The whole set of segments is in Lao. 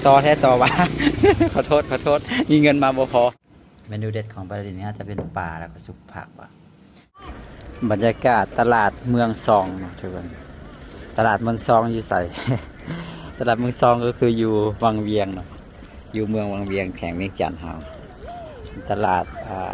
ຕໍ່ແທ້ຕໍ່ວ່າ ຂໍໂທດ ຂໍໂທດ ມີເງິນມາບໍ່ພໍ. ເມນູເດັດຂອງປາລາດິນນີ້ຈະເປັນປາ ແລ້ວກໍຊຸບຜັກວ່າ. ບັນຍາກາດຕະຫຼາດເມືອງຊອງເນາະທຸກຄົນ. ຕະຫຼາດເມືອງຊອງຢູ່ໃສ? ຕະຫຼາດເມືອງຊອງກໍຄືຢູ່ວັງວຽງເນາະ. ຢູ່ເມືອງວັງວຽງ ແຂວງວຽງຈັນເຮົາ. ຕະຫຼາດ ອ່າ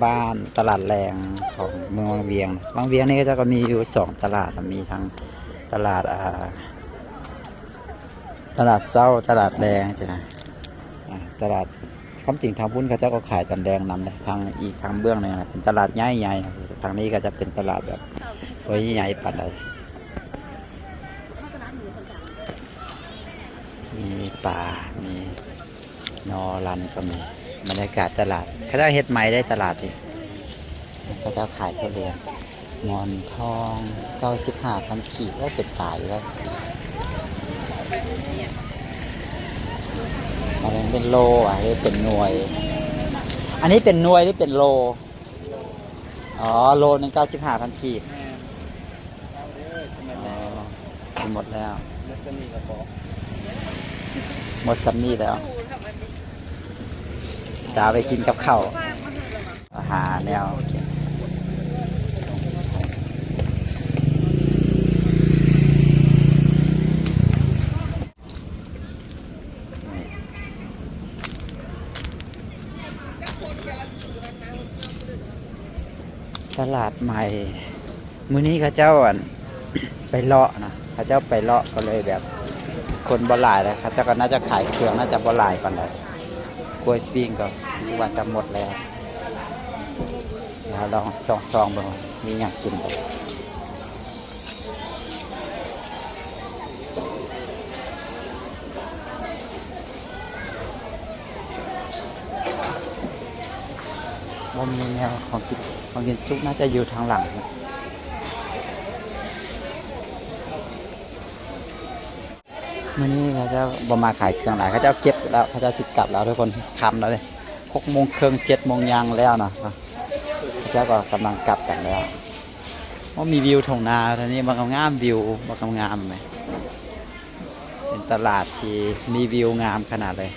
ບ້ານໆ ຕະຫຼາດແລງຂອງເມືອງວັງວຽງ. ວັງວຽງນີ້ເຂົາເຈົ້າກໍມີຢູ່ສອງຕະຫຼາດ ມີທັງຕະຫຼາດ ອ່າ ຕະຫຼາດເຊົ້າ ຕະຫຼາດແລງຊີ້ນະ. ອ່າ ຕະຫຼາດ ຄວາມຈິງທາງພຸ້ນເຂົາເຈົ້າກໍຂາຍຕອນແລງນຳເດ້. ທາງອີກທາງເບື້ອງໜຶ່ງນະ ເປັນຕະຫຼາດໃຫຍ່ໆ. ທາງນີ້ກໍຈະເປັນຕະຫຼາດແບບບໍ່ໃຫຍ່ປານໃດ. ມີປາ ມີໜໍ່ລັນກໍມີ. ບັນຍາກາດຕະຫຼາດ ເຂົາເຈົ້າເຮັດໃໝ່ເດ້ຕະຫຼາດນີ້. ເຂົາເຈົ້າຂາຍທຸລຽນ. ໝອນທອງ ເກົ້າສິບຫ້າພັນກີບ. ໂອ້ ເປັນຕາຢູ່ເດ້. ອັນນີ້ເປັນໂລ ອັນນີ້ເປັນໜ່ວຍ. ອັນນີ້ເປັນໜ່ວຍຫຼືເປັນໂລ? ອໍ ໂລໜຶ່ງ ເກົ້າສິບຫ້າພັນກີບ. ແມ່ນ. ເອົາເດີ ຊິໝົດແລ້ວ ຊິໝົດແລ້ວ. ໝົດສ່ຳນີ້ກໍພໍ ໝົດສ່ຳນີ້ແລ້ວ. ຈະເອົາໄປກິນກັບເຂົ້າ. ຫາແນວກິນ. ຕະຫຼາດໃໝ່. ມື້ນີ້ເຂົາເຈົ້າ ອັນ ໄປເລາະນະ ເຂົາເຈົ້າໄປເລາະກໍເລີຍແບບຄົນບໍ່ຫຼາຍ ແລ້ວເຂົາເຈົ້າກໍໜ້າຈະຂາຍເຄື່ອງ ໜ້າຈະບໍ່ຫຼາຍປານໃດ. ກ້ວຍປີ້ງກໍຮູ້ສຶກວ່າຈະໝົດແລ້ວ. ດຽວລອງສ່ອງໆເບິ່ງວ່າມີຫຍັງກິນບໍ່. ບໍ່ມີແນວຂອງກິນ ຂອງກິນສຸກໜ້າຈະຢູ່ທາງຫຼັງ. ມື້ນີ້ເຂົາເຈົ້າບໍ່ມາຂາຍເຄື່ອງຫຼາຍ ເຂົາເຈົ້າເກັບແລ້ວ ເຂົາເຈົ້າຊິກັບແລ້ວທຸກຄົນ. ຄ່ຳແລ້ວເດ້ ຫົກໂມງເຄິ່ງ ເຈັດໂມງຍ່າງແລ້ວເນາະ. ເຂົາເຈົ້າກໍກຳລັງກັບກັນແລ້ວ. ໂອ້ ມີວິວທົ່ງນາທາງນີ້ ບັກງາມໆ ວິວບັກງາມໆ ເປັນຕະຫຼາດທີ່ມີວິວງາມຂະໜາດເລີຍ.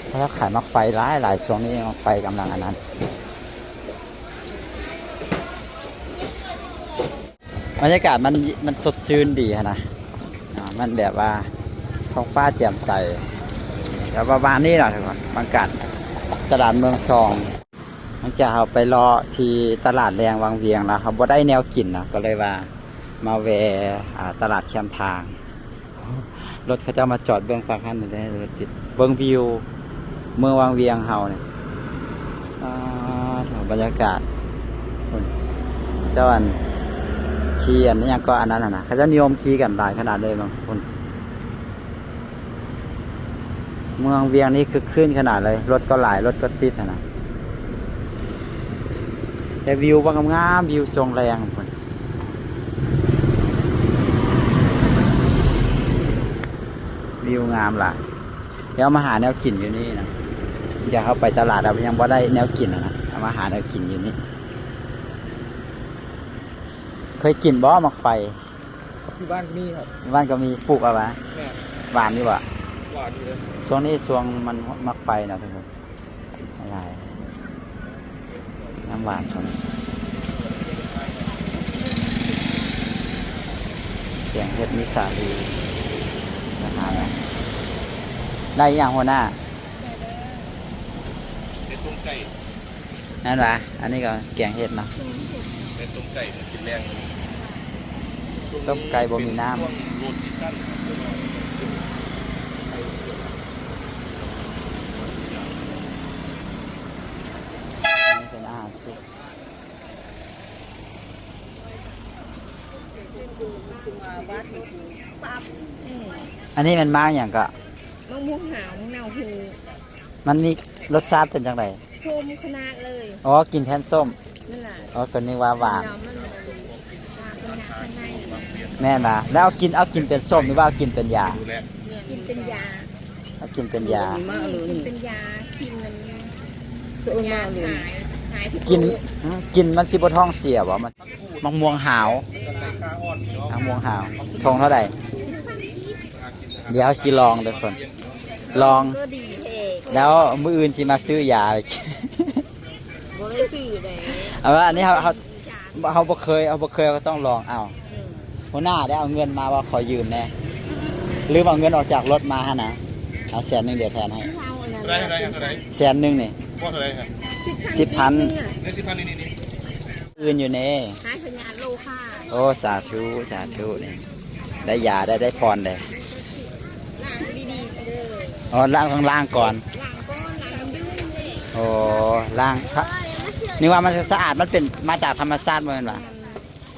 ເຂົາເຈົ້າຂາຍໝາກໄຟຫຼາຍໆ ຊ່ວງນີ້ໝາກໄຟກຳລັງອັນນັ້ນ. ບັນຍາກາດມັນ ມັນສົດຊື່ນດີຫັ້ນນະ ອ່າ ມັນແບບວ່າທ້ອງຟ້າແຈ່ມໃສ ແບບປະມານນີ້ລະທຸກຄົນ. ບັນຍາກາດຕະຫຼາດເມືອງຊອງ ຫຼັງຈາກເຮົາໄປເລາະທີ່ຕະຫຼາດແລງວັງວຽງແລ້ວ ເຮົາບໍ່ໄດ້ແນວກິນເນາະ ກໍເລີຍວ່າມາແວ່ ອ່າ ຕະຫຼາດແຄມທາງ. ລົດເຂົາເຈົ້າມາຈອດເບິ່ງຝັ່ງຫັ້ນເດ້ ລົດຕິດ. ເບິ່ງວິວເມືອງວັງວຽງເຮົານີ້ ປາດ ບັນຍາກາດ. ພຸ້ນ ເຈົ້າອັນຂີ່ອັນຫຍັງກໍອັນນັ້ນຫັ້ນນະ ເຂົາເຈົ້ານິຍົມຂີ່ກັນຫຼາຍຂະໜາດເລີຍ. ເບິ່ງພຸ້ນ ເມືອງວຽງນີ້ຄຶກຄື້ນຂະໜາດເລີຍ ລົດກໍຫຼາຍ ລົດກໍຕິດຫັ້ນນະ. ແຕ່ວິວບັກງາມໆ ວິວຊ່ວງແລງພຸ້ນ ວິວງາມຫຼາຍ. ດຽວເຮົາມາຫາແນວກິນຢູ່ນີ້ນະ ດຽວເຮົາໄປຕະຫຼາດແລ້ວຍັງບໍ່ໄດ້ແນວກິນນະ ເຮົາມາຫາແນວກິນຢູ່ນີ້. ເຄີຍກິນບໍ່ໝາກໄຟ? ທີ່ບ້ານກໍມີຄັບ ທີ່ບ້ານກໍມີ. ປູກເອົາຫວາ? ແມ່ນ. ຫວານຢູ່ບໍ່? ຫວານຢູ່ເດ້. ຊ່ວງນີ້ຊ່ວງມັນໝາກໄຟນະທຸກຄົນ ຫຼາຍ ນ້ຳຫວານ. ແກງເຫັດມີສາລີ ອາຫານ ໄດ້ອີ່ຫຍັງຫົວໜ້າ? ເຮັດຕົ້ມໄກ່. ນັ້ນຫວາ? ອັນນີ້ກໍແກງເຫັດເນາະ. ເຮັດຕົ້ມໄກ່ກິນແລງ. ຕົ້ມໄກ່ບໍ່ມີນ້ຳ. ຊ່ວງ low season ຄັບ ອັນນີ້ເປັນອາຫານສຸກ. ອັນນີ້ແມ່ນໝາກຫຍັງເກາະ? ໝາກມ່ວງຫາວ ໝາກນາວໂຮ. ມັນມີລົດຊາດເປັນຈັ່ງໃດ? ສົ້ມຂະໜາດເລີຍ. ອໍ ກິນແທນສົ້ມ. ນັ້ນລະ. ອໍ ກໍນຶກວ່າຫວານ. ມັນ ມັນ ແມ່ນຫວາ? ແລ້ວເອົາກິນ ເອົາກິນເປັນສົ້ມ ຫຼືວ່າເອົາກິນເປັນຢາ? ກິນເປັນຢາ. ເອົາກິນເປັນຢາ. ກິນເປັນຢາ ກິນມັນ ເອີ ຢາ ມາເລີຍ ຫາຍ ຫາຍ ກິນ ກິນມັນຊິບໍ່ທ້ອງເສຍບໍ່? ມັນ ໝາກມ່ວງຫາວ ໝາກມ່ວງຫາວ ຖົງເທົ່າໃດ? ດຽວຊິລອງເດີເພິ່ນ ລອງ ແລ້ວມື້ອື່ນຊິມາຊື້ຢາ ບໍ່ໄດ້ຊື້ເດ້ ເອົາວ່າອັນນີ້ເຮົາ ເຮົາ ເຮົາບໍ່ເຄີຍ ເຮົາບໍ່ເຄີຍ ເຮົາກໍຕ້ອງລອງເອົາ. ຫົວໜ້າໄດ້ເອົາເງິນມາວ່າຂໍຢືມແດ່ ລືມເອົາເງິນອອກຈາກລົດມາຫັ້ນນະ ເອົາແສນໜຶ່ງ ດຽວແທນໃຫ້. ເທົ່າໃດ ເທົ່າໃດ ເທົ່າໃດ? ແສນໜຶ່ງນີ້ ບໍ່ ເທົ່າໃດ? ສິບພັນ ສິບພັນ ນີ້ ນີ້ ນີ້ ອື່ນຢູ່ນີ້ ຫາຍພະຍາດໂລຄາ. ໂອ້ ສາທຸ ສາທຸ ນີ້ ໄດ້ຢາ ໄດ້ ໄດ້ພອນເດ້. ລ້າງດີໆເດີ. ອໍ ລ້າງ ຕ້ອງລ້າງກ່ອນ ລ້າງກ່ອນ ລ້າງຢູ່. ໂອ້ ລ້າງ ເອີຍ ນີ້ວ່າມັນສະອາດ ມັນເປັນມາຈາກທຳມະຊາດບໍ່ແມ່ນຫວາ? ແມ່ນ.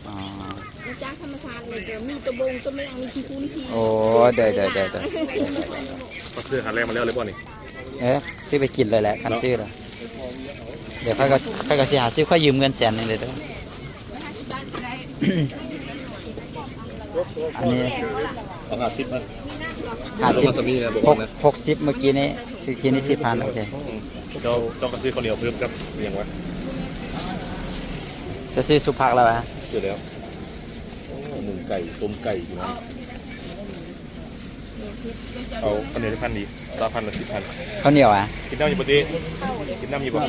ອໍ ມາຈາກທຳມະຊາດເລີຍ ກໍມີຕົວບົງຕົວແມງ ມີຂີ້ຝຸ່ນຂີ້ ໂອ້ ເດີໆໆໆ ເອົາຊື້ອາຫານແລງມາແລ້ວເລີຍບໍ່ນີ້? ເອີ ຊື້ໄປກິນເລີຍແຫຼະ ຄັນຊື້ແລ້ວ ດຽວຂ້ອຍກໍ ຂ້ອຍກໍຊິຫາຊື້ ຂ້ອຍຢືມເງິນແສນໜຶ່ງເລີຍເດີ. ອັນນີ້ ເອົາຫ້າສິບນະ ຫ້າສິບ ຫົກ ຫົກສິບ ມື້ກີ້ນີ້ ຊື້ ກີ້ນີ້ສິບພັນ ໂອເຄ. ເຈົ້າ ເຈົ້າກໍຊື້ເຂົ້າໜຽວເພີ່ມກັບຫຍັງວະ? ຈະຊື້ຊຸບຜັກແລ້ວຫວາ? ຊື້ແລ້ວ. ໂອ້ ໜຶ້ງໄກ່ ຕົ້ມໄກ່ຢູ່ນະ. ເອົາ ເອົາເຂົ້າໜຽວຈັກພັນດີ? ຊາວພັນ ຫຼື ສິບພັນ? ເຂົ້າໜຽວຫວາ? ກິນນ້ຳຢູ່ບໍ່ຕິ? ກິນນ້ຳຢູ່ບໍ່?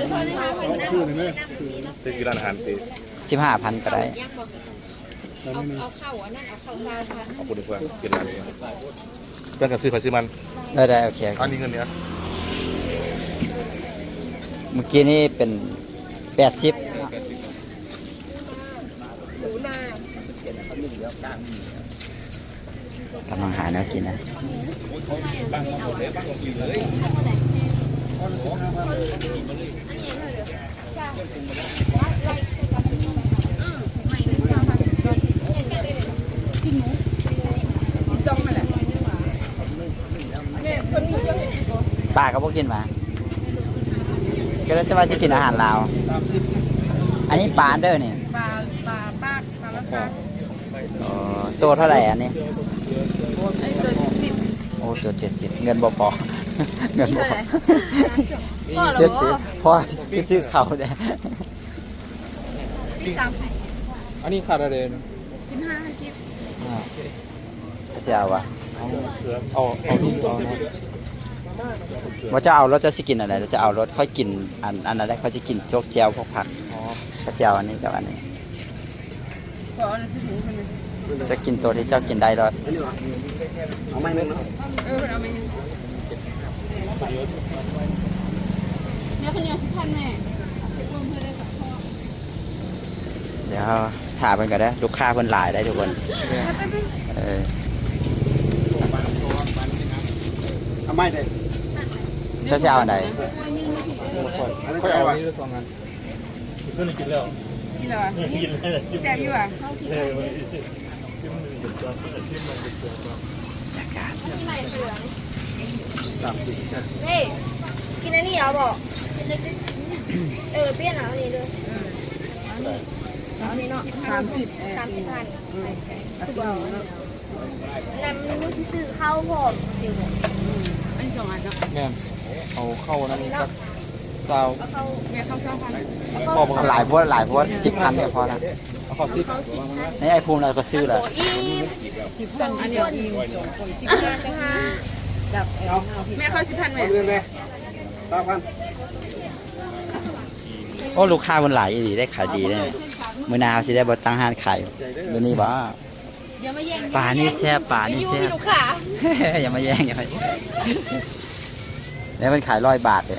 ໄປກິນຮ້ານອາຫານຕິ? ສິບຫ້າພັນກໍໄດ້. ເອົາ ເອົາເຂົ້າອັນນັ້ນ ເອົາເຂົ້າຊາວພັນ ເອົາຄົນເພື່ອນ ເປັນຮ້ານນີ້ ເພື່ອນກັນຊື້ໃຜຊື້ມັນ. ໄດ້ໆ ໂອເຄ ໂອເຄ ອັນນີ້ເງິນນີ້ ເມື່ອກີ້ນີ້ເປັນແປດສິບ. ກຳລັງຫາແນວກິນນະ. ປາກໍບໍ່ກິນຫວາ? ກໍເລີຍຈະວ່າຊິກິນອາຫານລາວ. ອັນນີ້ປາເດີນີ້ ປາ ປາປາກ ປາລະຄາ. ອໍ ໂຕເທົ່າໃດອັນນີ້? ອັນນີ້ໂຕເຈັດສິບ. ໂອ້ ໂຕເຈັດສິບ ເງິນບໍ່ພໍ ເງິນບໍ່ພໍ. ພໍແລ້ວບໍ່? ເຈັດສິບ ພໍຊິຊື້ເຂົ້າແດ່. ສາມສິບ ອັນນີ້ຂາດເທົ່າໃດ? ສິບຫ້າ ສິບຫ້າ. ເຈົ້າຊິເອົາຫວາ? ເອົາ ເອົາ ເອົາ ເອົາ. ບໍ່ ເຈົ້າເອົາໂລດ ເຈົ້າຊິກິນອັນໃດ ເຈົ້າເອົາໂລດ. ຂ້ອຍກິນອັນ ອັນນັ້ນແຫຼະ ຂ້ອຍຊິກິນໂຈກແຈ່ວພວກຜັກ. ອໍ ຂ້ອຍຊິເອົາອັນນີ້ກັບອັນນີ້. ຈະກິນໂຕທີ່ເຈົ້າກິນໄດ້ໂລດ. ເອົາໄມ້ໜຶ່ງເນາະ. ເອີ ເອົາໄມ້ໜຶ່ງ. ດຽວເພິ່ນເອົາສິບພັນແມ່. ດຽວຖ້າເພິ່ນກໍໄດ້ ລູກຄ້າເພິ່ນຫຼາຍໄດ໋ທຸກຄົນ. ເອີ ເອົາໄມ້ເດ້. ເຈົ້າຊິເອົາອັນໃດ? ອັນນີ້ຂ້ອຍເອົາອັນນີ້ສອງອັນ. ກິນແລ້ວຫວາ? ກິນແລ້ວຫວາ? ແຊບຢູ່ຫວາ? ເອີ ກິນອັນນີ້ເອົາບໍ່? ເອີ ປ່ຽນເອົາອັນນີ້ເດີ. ເອົາອັນນີ້ເນາະ. ສາມສິບ ສາມສິບພັນ. ອືມ ຄືບໍ່ເອົາອັນນັ້ນ? ອັນນັ້ນມັນຍັງຊິຊື້ເຂົ້າພ້ອມ ຈິງບໍ່? ອັນນີ້ສອງອັນເນາະ. ແມ່ນ ເອົາເຂົ້ານຳ ອັນນີ້ເນາະ ຊາວ ເອົາເຂົ້າ ແມ່ນເຂົ້າຊາວພັນ. ເອົາຫຼາຍໂພດ ຫຼາຍໂພດ ສິບພັນກໍພໍລະ. ເອົາເຂົ້າສິບ ເຂົ້າສິບພັນ. ໃນໄອ້ພູມລະກໍຊື້ລະ. ອີ່ມ ສິບພັນ ອັນນີ້ອີ່ມສອງຄົນ ສິບຫ້າ ສິບຫ້າ. ແມ່ເຂົ້າສິບພັນແມ່. ຊາວພັນ. ໂອ້ ລູກຄ້າເພິ່ນຫຼາຍອີ່ຫຼີເດ້ ຂາຍດີເດ້. ມື້ໜ້າເຮົາຊິໄດ້ບໍ່ຕັ້ງຮ້ານຂາຍຢູ່ນີ້ບໍ່? ຢ່າມາແຍ່ງ ປານີ້ແຊບ ປານີ້ແຊບ. ຢູ່ມີລູກຄ້າ ຢ່າມາແຍ່ງ ຢ່າມາແຍ່ງ. ແລ້ວມັນຂາຍຮ້ອຍບາດເດ້.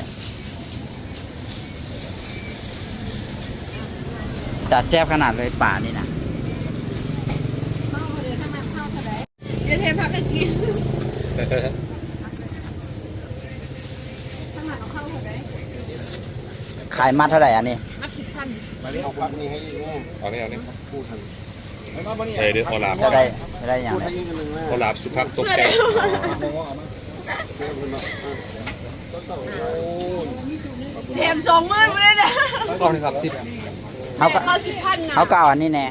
ຕາແຊບຂະໜາດເລີຍປານີ້ນະ. ດຽວແຖມຜັກໃຫ້ກິນ. ຂາຍມັດເທົ່າໃດອັນນີ້? ມັດສິບພັນ. ເອົານີ້ ເອົານີ້. ເອີ ເດີ ຂໍລາບ ຈະໄດ້ ຈະໄດ້ຫຍັງ? ຂໍລາບສຸຜັກຕົກແຕ່ງ. ແຖມສອງໝື່ນບໍ່ໄດ້ເດີ. ກ້ອງນີ້ສາມສິບ. ເຮົາກໍ ເຮົາກໍເອົາອັນນີ້ແດ່.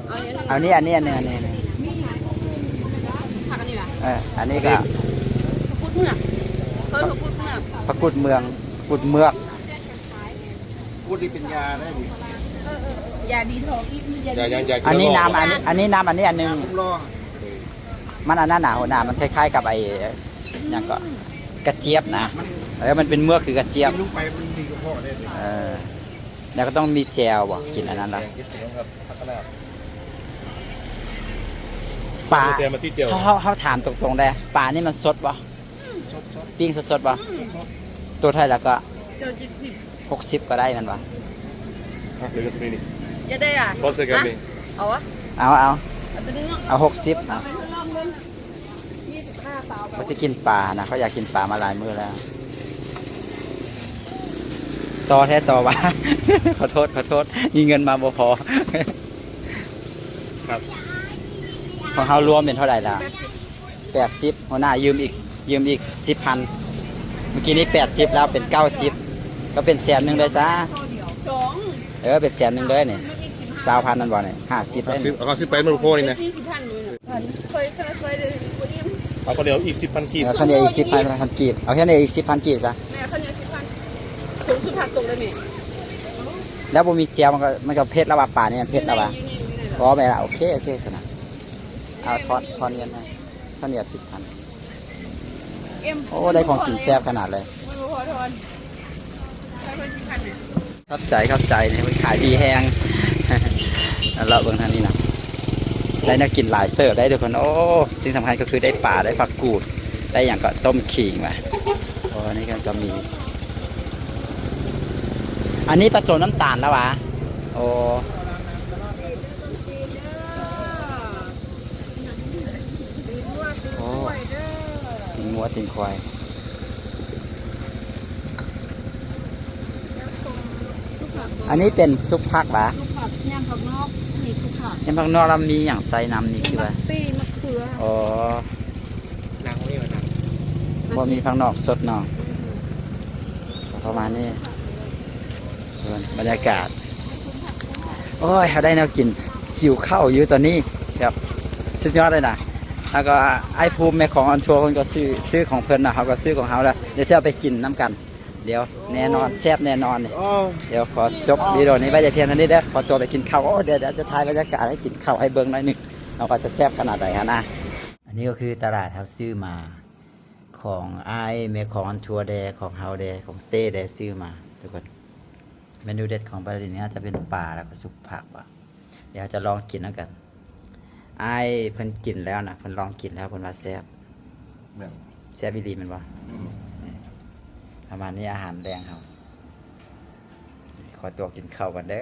ເອົານີ້ ອັນນີ້ ອັນນີ້ ອັນນີ້ ອັນນີ້ ຜັກອັນນີ້ຫວາ? ເອີ ອັນນີ້ກໍຜັກກູດເມືອກ ເອີ້ນຜັກກູດເມືອກ ຜັກກູດເມືອງ ຜັກກູດເມືອກ ກູດນີ້ເປັນຢາໄດ້ນີ້ ຢາດີທັອກ ຢາ ຢາ ຢາ ອັນນີ້ນ້ຳ ອັນນີ້ ອັນນີ້ນ້ຳ ອັນນີ້ອັນໜຶ່ງ ນ້ຳລອງ ມັນອັນນັ້ນນະຫົວໜ້າ ມັນຄ້າຍໆກັບໄອ້ຫຍັງເກາະ ກະຈຽບນະ ເອີ ມັນເປັນເມືອກຄືກະຈຽບ ກິນລົງໄປມັນດີກະເພາະເດ້ ເອີ ແລ້ວກໍຕ້ອງມີແຈ່ວບໍ່ ກິນອັນນັ້ນລະ ປາ ເຮົາ ເຮົາ ເຮົາຖາມຕົງໆໄດ້ ປານີ້ມັນສົດບໍ່? ປີ້ງສົດໆບໍ່? ຕົວເທົ່າໃດລະເກາະ? ຕົວເຈັດສິບ ຫົກສິບກໍໄດ້ແມ່ນບໍ່? ອ່ະ ເຫຼືອເທົ່ານີ້ ຢາກໄດ້ອະ? ເອົາອະ? ເອົາ ເອົາ ເອົາຕົວນີ້ເນາະ ເອົາຫົກສິບ ເອົາ ເຂົາຊິກິນປານະ ເຂົາຢາກກິນປາມາຫຼາຍມື້ແລ້ວ ຕໍ່ແທ້ຕໍ່ວ່າ ຂໍໂທດ ຂໍໂທດ ມີເງິນມາບໍ່ພໍ ຂອງເຮົາລວມເປັນເທົ່າໃດລະ? ແປດສິບ ຫົວໜ້າຢືມອີກ ຢືມອີກສິບພັນ ເມື່ອກີ້ນີ້ແປດສິບແລ້ວເປັນເກົ້າສິບ ກໍເປັນແສນໜຶ່ງເລີຍຊະ ສອງ ເອີ ເປັນແສນໜຶ່ງເລີຍນີ້ ຊາວພັນນັ້ນບໍ່ນີ້ ຫ້າສິບ ເອົາເກົ້າສິບໄປມັນບໍ່ພໍນີ້ນະ ເປັນສີ່ສິບພັນ ຂ້ອຍ ຂ້ອຍ ຂ້ອຍບໍ່ອີ່ມ ເອົາເຂົ້າໜຽວອີກສິບພັນກີບ ເອີ ເຂົ້າໜຽວອີກສິບພັນກີບ ເອົາເຂົ້າໜຽວອີກສິບພັນກີບຊະ ແມ່ ເຂົ້າໜຽວສິບພັນ ຖົງສຸດທ້າຍຕົກເລີຍແມ່ ແລ້ວບໍ່ມີແຈ່ວ ມັນກໍ ມັນກໍເຜັດແລ້ວວ່າ ປານີ້ມັນເຜັດແລ້ວວ່າ ບໍ່ແມ່ນລະ ໂອເຄ ໂອເຄ ຊັ້ນນະ ເອົາ ທອນ ທອນເງິນໃຫ້ ເຂົ້າໜຽວສິບພັນ ໂອ້ ໄດ້ຂອງກິນແຊບຂະໜາດເລີຍ ຂອບໃຈ ຂອບໃຈ ນີ້ເພິ່ນຂາຍດີແຮງ ເລາະເບິ່ງທາງນີ້ນະ ໄດ້ແນວກິນຫຼາຍເຕີບໄດ໋ທຸກຄົນ ໂອ້ ສິ່ງສຳຄັນກໍຄືໄດ້ປາ ໄດ້ຜັກກູດ ໄດ້ຫຍັງເກາະ ຕົ້ມຂີງວ່າ ໂອ້ ນີ້ກໍມີ ອັນນີ້ປະສົມນ້ຳຕານແລ້ວຫວາ? ໂອ້ ໂອ້ ຕີນງົວຕີນຄວາຍ ອັນນີ້ເປັນຊຸບຜັກຫວາ? ຊຸບຜັກ ຍຳຜັກນອກ ມີຊຸບຜັກ ຍຳຜັກນອກ ແລ້ວມີຫຍັງໃສ່ນຳນີ້ ຄືວ່າ ໝາກປີ ໝາກເຂືອ ອໍ ບໍ່ມີຜັກນອກສົດເນາະ ປະມານນີ້ ເບິ່ງບັນຍາກາດ ໂອ້ຍ ເຮົາໄດ້ແນວກິນ ຫິວເຂົ້າຢູ່ຕອນນີ້ ແບບສຸດຍອດເລີຍນະ ແລ້ວກໍອ້າຍພູມແມ່ຂອງອອນທົວ ເພິ່ນກໍຊື້ ຊື້ຂອງເພິ່ນນະ ເຮົາກໍຊື້ຂອງເຮົາແລ້ວ ດຽວຊິເອົາໄປກິນນຳກັນ ດຽວແນ່ນອນ ແຊບແນ່ນອນນີ້ ດຽວຂໍຈົບວິດີໂອນີ້ໄວ້ແຕ່ພຽງເທົ່ານີ້ເດີ ຂໍຕົວໄປກິນເຂົ້າ ໂອ້ ດຽວ ດຽວຈະຖ່າຍບັນຍາກາດໃຫ້ກິນເຂົ້າໃຫ້ເບິ່ງໜ້ອຍໜຶ່ງ ເອົາວ່າຈະແຊບຂະໜາດໃດຫັ້ນນະ ອັນນີ້ກໍຄືຕະຫຼາດເຮົາຊື້ມາ ຂອງອ້າຍແມ່ຂອງອັນທົວແດ່ ຂອງເຮົາແດ່ ຂອງເຕ້ແດ່ ຊື້ມາທຸກຄົນ ເມນູເດັດຂອງປາລາດິນນີ້ໜ້າຈະເປັນປາ ແລ້ວກໍຊຸບຜັກວ່າ ດຽວເຮົາຈະລອງກິນນຳກັນ ອ້າຍເພິ່ນກິນແລ້ວນະ ເພິ່ນລອງກິນແລ້ວ ເພິ່ນວ່າແຊບ ແມ່ນ ແຊບອີ່ຫຼີແມ່ນບໍ່? ອືມ ປະມານນີ້ອາຫານແລງເຮົາ ຂໍຕົວກິນເຂົ້າກ່ອນເດີ.